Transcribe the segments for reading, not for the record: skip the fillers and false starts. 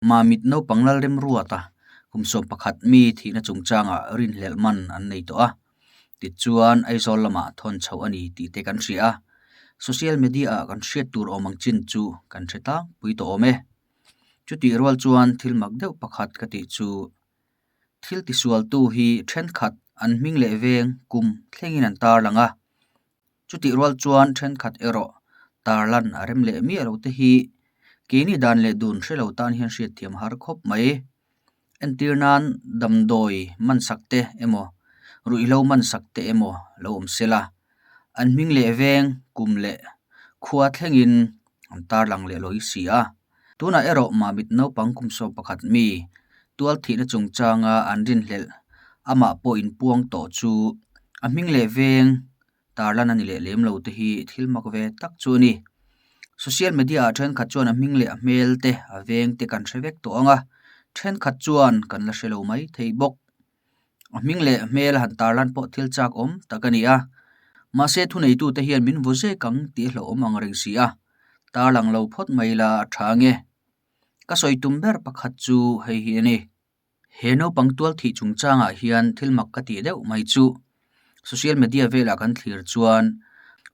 Mamit naupang Lalremruata kum 11 mi thihna chungchangah rinhlelh man an nei tawh a, tichuan Aizawl lamah thawn chhoh a ni tih te kan hria a, social media ah kan hriat tur awm ang chin chu kan hre tlangpui tawh awm e. Chutih rual chuan thil mak deuh pakhat ka tih chu thil tisualtu hi thenkhat an hming leh veng kum thlengin an tarlang a, Chutih rual chuan thenkhat erawh tarlan a rem leh miah lo te hi keini dan leh dun hre lo tan hian hriatthiam har khawp mai. Entir nan damdawi mansak te emaw ruihhlo mansak te emaw lo awm se la, an hming leh veng kum leh khua thlengin an tarlang leh lawi si a. Tunah erawh Mamit naupang kum 11 mi tual thihna chungchanga an rinhlelh amah pawh inpuang tawh chu a hming leh veng tarlan a ni leh lem lo te hi thil mak ve tak chu a ni. Social media ah thenkhat chuan a hming leh a hmel te a veng te kan hre vek tawh ang a, thenkhat chuan kan la hre lo mai thei bawk. A hming leh hmel han tarlan pawh thil chak awm tak a ni a, mahse thuneitute hian min vaw zek ang tih a hlauhawm ang reng si a, tarlang lo phawt mai la a tha nge. Ka sawi tum ber pakhat chu hei hi a ni. He naupang tual thih chungchangah hian thil mak ka tih deuh mai chu social media velah kan thlir chuan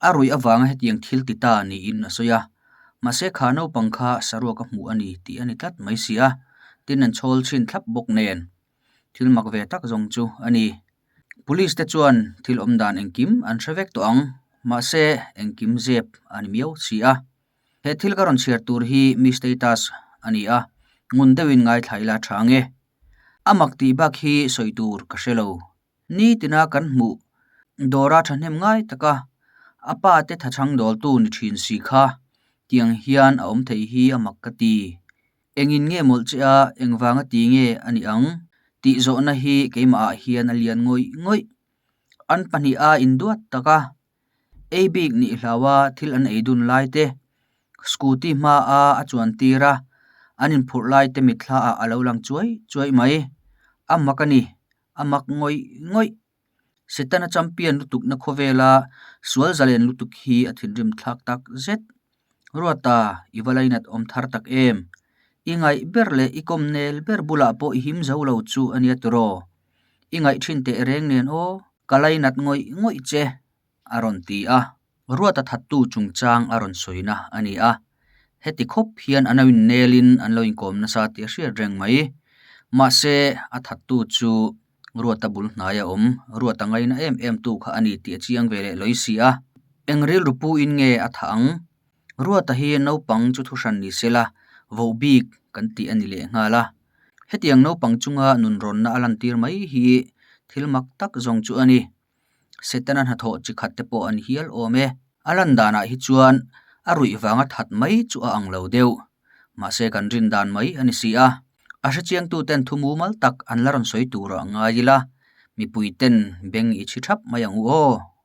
a ruih avanga hetiang thil ti ta niin a sawi a, mahse kha naupang kha saruak a hmuh a ni tih a ni tlat mai si a, tin an chhawl chhin thlap bawk nen. Thil mak ve tak zawng chu a ni. Police te chuan thil awm dan engkim an hre vek tawh ang, mahse engkim zep a ni miau si a. He thil ka rawn chhiar tur hi mi status a ni a, ngun deuhin ngaithla ila tha ang e. A mak tih bak hi sawi tur ka hre lo. Nitina kan hmuh dawra thahnem ngai taka a pa te thachhang dawltu ni thin si kha tiang hian a awm thei hi a mak ka ti. Engin nge mawlh che a, engvanga ti nge a nih ang? tih zawhna hi keimahah hian a lian ngawih ngawih. An pahnih a induat tak a, ei bik nih hlaua thil an ei dun lai te, scooty hmaa a chuan tir a, an inphurh lai te mitthla ah a lo lang chuai chuai mai. A mak a ni, a mak ngawih ngawih. Setana champion lutukna khawvela sual zalen lutuk hi a thinrim thlak tak zet. Ruata, i va lainat awm thar tak em? I ngaih ber leh i kawm nel ber bulah pawh i him zo lo chu a nia tiraw? I ngaih thin teh reng nen aw, ka lainat ngawih ngawih che, a rawn ti a. Ruata thattu chungchang a rawn sawina a ni a. Heti khawp hian an lo innelin an lo inkawm nasa tih a hriat reng mai. Mahse, a thattu chu Ruata bul hnai a awm, Ruata ngaina em em tu kha a ni tih a chiang ve leh lawi si a. Eng rilru pu in nge a thah ang? Ruata hi naupang chu thuhran ni se la, voh bik kan tih a ni leh nghal a. Hetiang naupang chunga nunrawnna a lantir mai hi thil mak tak zawng chu a ni. Setana hnathawh chi khat te pawh an hial awm e. A lan danah hi chuan a ruih vanga that mai chu a ang lo deuh. Mahse kan rin dan mai a ni si a. A hrechiangtu ten thu mumal tak an la rawn sawi tur ah ngai ila, mipui ten beng i chhi thap mai ang u aw.